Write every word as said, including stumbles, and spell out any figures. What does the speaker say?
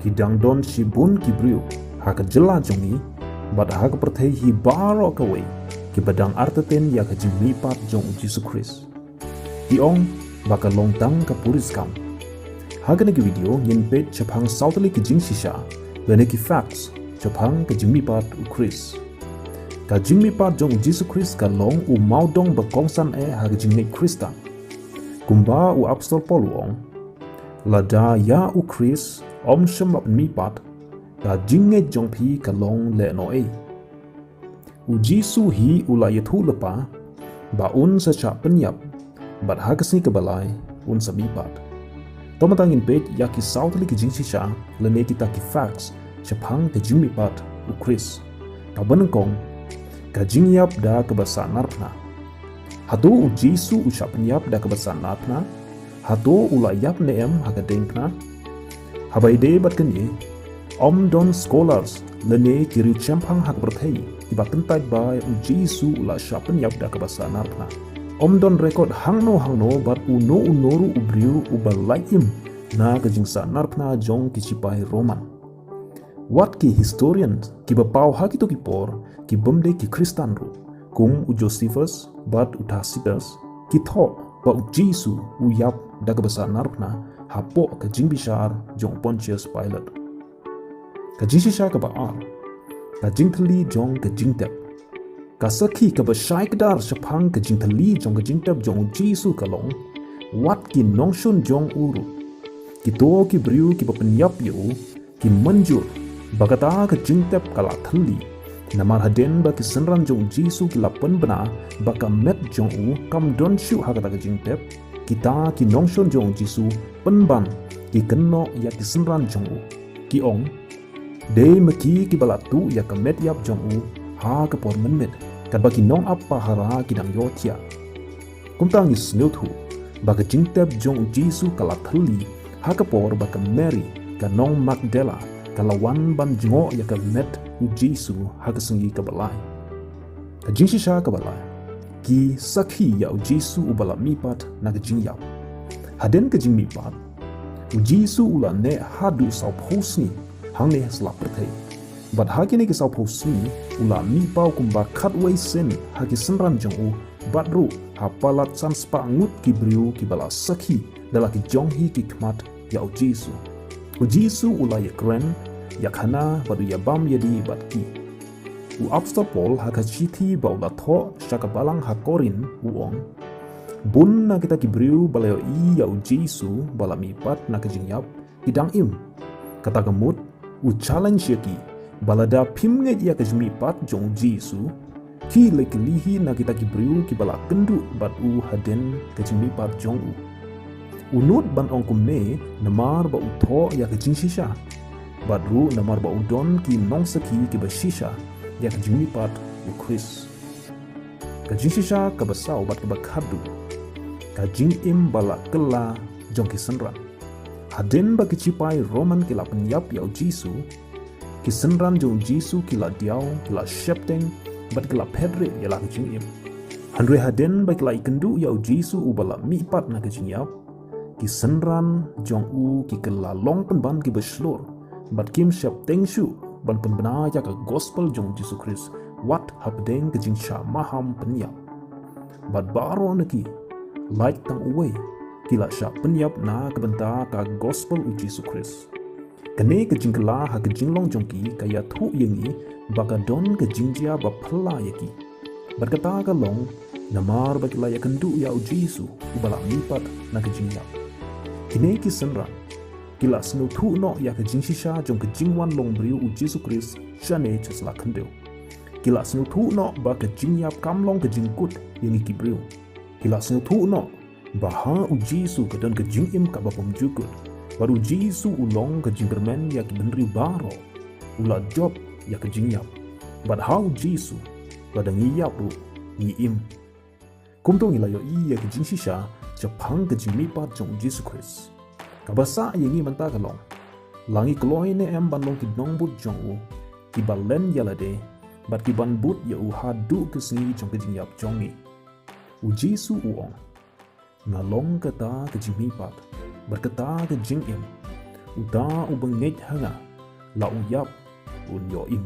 Ki dang don shibun ki briew ha ka jylla jong ngi bad ha ka pyrthei hi baroh kawei kiba dang artatien ïa ka jingmihpat jong u Jisu Khrist. Ki ong ba ka long tang ka puriskam. Ha kane ka video ngin peit shaphang saw tylli ki jingshisha lane ki facts shaphang ka jingmihpat u Khrist. Ka jingmihpat jong u Jisu Khrist ka long u mawdong ba kongsan eh ha ka jingngeit Khristan. Kumba u Apostol Paul u ong, lada ïa u Khrist ym shym la pynmihpat, ka jingngeit jong phi ka long lehnohei. U Jisu hi u la ïathuh lypa ba un sa shah pynïap bad ha ka sngi kaba lai un sa mihpat. To mynta ngin peit ïa ki saw tylli ki jingshisha lane kita ki facts shaphang ka jingmihpat u Khrist. Kaba nyngkong, ka jingïap da kaba sahnarphna. Hato u Jisu u shah pynïap da kaba sahnarphna? Hato u la ïap ne em ha ka diengphna? Haba ïadei bad kane, ym don scholars lane ki riewshemphang ha ka pyrthei kiba kyntait ba u Jisu u la shah pynïap da kaba sahnarphna. Ym don record hangno hangno bad uno uno ruh u briew uba la im na ka jingsahnarphna jong ki shipai Roman. Wat ki historian kiba paw ha kito ki por kibym dei ki Khristan ruh, kum u Josephus bad u Tacitus, ki thoh ba u Jisu u ïap da kaba sahnarphna hapoh ka jingbishar jong u Pontius Pilate. Ka jingshisha kaba ar, ka jingthylli jong ka jingtep. Ka sakhi kaba shai kdar shaphang ka jingthylli jong ka jingtep jong u Jisu ka long, wat ki nongshun jong u ruh, kito ki briew kiba pynïap ïa u, ki mynjur ba kata ka jingtep ka la thylli. Namar hadien ba ki synran jong u Jisu ki la pynbna ba ka met jong u kam don shuh ha kata ka jingtep, kita ki nongshun jong u Jisu pynban ki kynnoh ïa ki synran jong u, ki ong, dei ma ki kiba la tuh ïa ka met ïap jong u ha ka por mynmiet, katba ki nongap pahara ki dang ïohthiah. Kumta ngi sngewthuh ba ka jingtep jong u Jisu ka la thylli ha ka por ba ka Mary ka nong Magdala ka la wan ban jngoh ïa ka met u Jisu ha ka sngi kaba lai. Ka jingshisha kaba lai, ki sakhi ïa u Jisu uba la mihpat na ka jingïap. Hadien ka jingmihpat, u Jisu u la neh haduh sawphew sngi hangne ha sla pyrthei. Bad ha kine ki sawphew sngi u la mihpaw kumba khatwei sien ha ki synran jong u, bad ruh ha palat san spah ngut ki briew kiba la sakhi da la ki jong hi ki khmat ïa u Jisu. U Jisu u la ïakren, ïakhana bad u ïabam ïadih bad ki. U Apostol Paul ha ka shithi ba u la thoh sha ka balang ha Korinth u ong, bun na kita ki briew ba la ïohi ïa u Jisu ba la mihpat na ka jingïap, ki dang im. Kata ka mut, u challenge ïa ki ba lada phim ngeit ïa ka jingmihpat jong u Jisu, ki leit kylli hi na kita ki briew kiba la kynduh bad u hadien ka jingmihpat jong u. U nud ban ong kumne namar ba u thoh ïa ka jingshisha, bad ruh namar ba u don ki nongsakhi kiba shisha ïa ka jingmihpat u Khrist. Ka jingshisha kaba saw bad kaba khatduh, ka jingim ba la kylla jong ki synran. Hadien ba ki shipai Roman ki la pynïap ïa u Jisu, ki synran jong u Jisu ki la diaw, ki la sheptieng bad ki la phet rieh ïa la ka jingim. Hynrei hadien ba ki la ïakynduh ïa u Jisu uba la mihpat na ka jingïap, ki synran jong u ki kylla long pynban kiba shlur bad kim sheptieng shuh ban pynbna ïa ka gospel jong u Jisu Khrist wat hapdeng ka jingshah maham pynïap. Bad baroh na ki, lait tang uwei, ki la shah pynïap na ka bynta ka gospel u Jisu Khrist. Kane ka jingkylla ha ka jinglong jong ki ka ïathuh ïa ngi ba ka don ka jingjia ba phylla ïa ki. Bad kata ka long namar ba ki la ïakynduh ïa u Jisu uba la mihpat na ka jingïap. Kine ki synran ki la sngewthuh noh ïa ka jingshisha jong ka jingwan long briew u Jisu Khrist shane sha sla khyndew. Ki la sngewthuh noh ba ka jingïap kam long ka jingkut ïa ngi ki briew. Ki la sngewthuh noh ba ha u Jisu ka don ka jingim kaba bymjukut, bad u Jisu u long ka jingkyrmen ïa ki bynriew baroh. U la jop ïa ka jingïap, bad ha u Jisu lada ngi ïap ruh ngi im. Kumto ngi la ïohi ïa ka jingshisha shaphang ka jingmihpat jong u Jisu Khrist. Kaba sah ïa ngi mynta ka long, la ngi kloi ne em ban long ki nongbud jong u, kiba len ïa lade bad kiban bud ïa u haduh ka sngi jong ka jingïap jong ngi? U Jisu u ong, nga long kata ka jingmihpat bad kata ka jingim. Uta uba ngeit ha nga, la u ïap, un ïoh im.